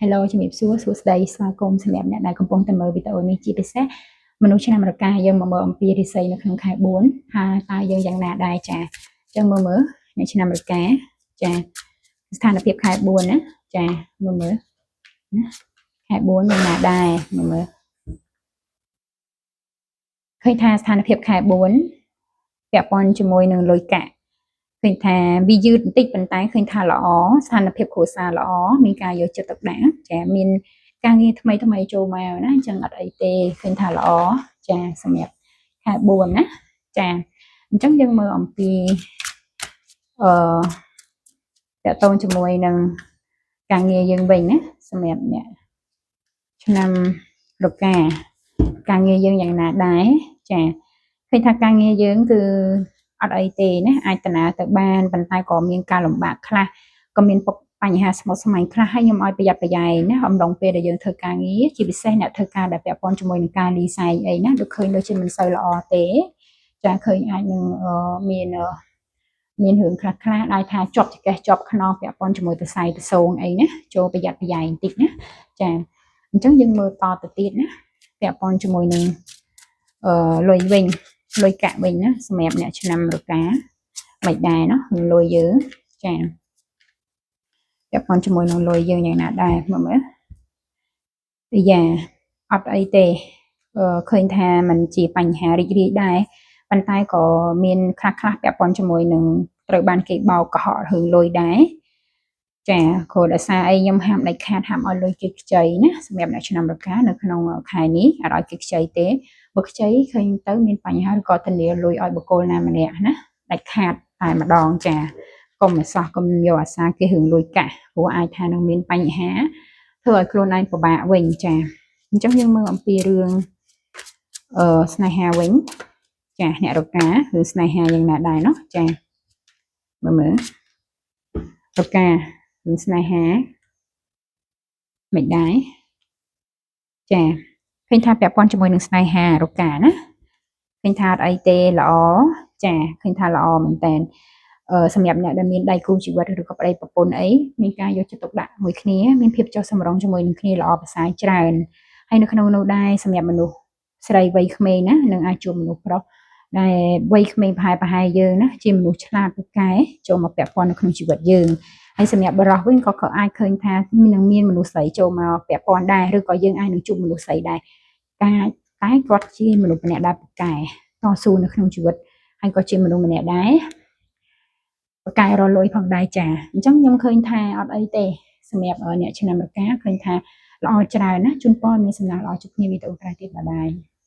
Hello ជំរាបសួរសួស្តីស្វាគមន៍សម្រាប់អ្នកដែលកំពុងតែមើលវីដេអូនេះជាពិសេសមនុស្សឆ្នាំរកាយើងមកមើលអំពីរាសីនៅក្នុងខែ4ហើយតើយើងយ៉ាងណាដែរចាអញ្ចឹងមើលមើលអ្នកឆ្នាំរកាចាស្ថានភាពខែ4ណាចាមើលមើលណាខែ4យ៉ាងណាដែរមើលមើលឃើញថាស្ថានភាពខែ4ពាក់ព័ន្ធជាមួយនឹងលុយកាក់ឃើញថាវាយឺតបន្តិចប៉ុន្តែឃើញថាល្អស្ថានភាពគ្រួសារល្អមានការយកចិត្តទុកដាក់ចាមានការងារថ្មីថ្មីចូលមកណាអញ្ចឹងអត់អីទេឃើញថាល្អចាសម្រាប់ខែ4ណាចាអញ្ចឹងយើងមើលអំពីអឺទាក់ទងជាមួយនឹងការងារយើងវិញណាសម្រាប់អ្នកឆ្នាំរកាការងារយើងយ៉ាងណាដែរចាឃើញថាការងារយើងគឺអត់អីទេណាអាចដំណើរទៅបានប៉ុន្តែក៏មានការលំបាកខ្លះក៏មានបញ្ហាស្មុគស្មាញខ្លះហើយខ្ញុំឲ្យប្រយ័ត្នប្រយែងណាអំឡុងពេលដែលយើងធ្វើការងារជាពិសេសអ្នកធ្វើការដែលពាក់ព័ន្ធជាមួយនឹងការលីសែងអីណាដូចឃើញដូចជាមិនសូវល្អទេចាឃើញអាចនឹងមានមានរឿងខ្លះខ្លះដែលថាជាប់ចកេះជាប់ខ្នងពាក់ព័ន្ធជាមួយសរសៃប្រសងអីណាចូលប្រយ័ត្នប្រយែងបន្តិចណាចាអញ្ចឹងយើងមើលតទៅទៀតណាពាក់ព័ន្ធជាមួយនឹងអឺលុយវិញលុយកាក់វិញណាសម្រាប់អ្នកឆ្នាំរកាមិនដែរណោះលុយយើងចាពាក់ព័ន្ធជាមួយនឹងលុយយើងយ៉ាងណាដែរមើលមើលយ៉ាអត់អីទេអឺឃើញថាมันជាបញ្ហារីករាយដែរប៉ុន្តែក៏មានខ្លះខ្លះពាក់ព័ន្ធជាមួយនឹងត្រូវបានគេបោកកុហករឿងលុយដែរចាគ្រាន់ដោយសារអីខ្ញុំហាមដាច់ខាតហាមឲ្យលុយគេខ្ចីណាសម្រាប់អ្នកឆ្នាំរកានៅក្នុងខែនេះអត់ឲ្យគេខ្ចីទេបើខ្ចីឃើញទៅមានបញ្ហាឬក៏ធានាលុយឲ្យបុគ្គលណាម្នាក់ណាដាច់ខាតតែម្ដងចាកុំឲ្យសោះកុំយកអាសាគេរឿងលុយកាក់ព្រោះអាចថានឹងមានបញ្ហាធ្វើឲ្យខ្លួនឯងពិបាកវិញចាអញ្ចឹងយើងមើលអំពីរឿងអឺស្នេហាវិញចាអ្នករកាឬស្នេហាយ៉ាងណាដែរណោះចាមើលមើលរកាឬស្នេហាមិនដែរចាឃើញថាពាក់ព័ន្ធជាមួយនឹងស្នេហារកាណាឃើញថាអត់អីទេល្អចាឃើញថាល្អមែនតើអឺសម្រាប់អ្នកដែលមានដៃគូជីវិតឬក៏ប្តីប្រពន្ធអីមានការយកចិត្តទុកដាក់មួយគ្នាមានភាពចុះសម្រុងជាមួយនឹងគ្នាល្អប្រសើរច្រើនហើយនៅក្នុងនោះដែរសម្រាប់មនុស្សស្រីវ័យក្មេងណានឹងអាចជួបមនុស្សប្រុសដែលវ័យក្មេងប្រហែលប្រហែលយើងណាជាមនុស្សឆ្លាតពូកែចូលមកពាក់ព័ន្ធនៅក្នុងជីវិតយើងហើយសម្រាប់បុរសវិញក៏ក៏អាចឃើញថានឹងមានមនុស្សស្រីចូលមកពាក់ព័ន្ធដែរឬក៏យើងអាចនឹងជួបមនុស្សស្រីដែរការតែគាត់ជាមនុស្សម្នាក់ដែលពូកែតស៊ូនៅក្នុងជីវិតហើយក៏ជាមនុស្សម្នាក់ដែរពូកែរកលុយផងដែរចាអញ្ចឹងខ្ញុំឃើញថាអត់អីទេសម្រាប់អ្នកឆ្នាំរកាឃើញថាល្អច្រើនណាជូនពរមានសំណាងល្អជួបគ្នាវីដេអូក្រោយទៀត bye bye.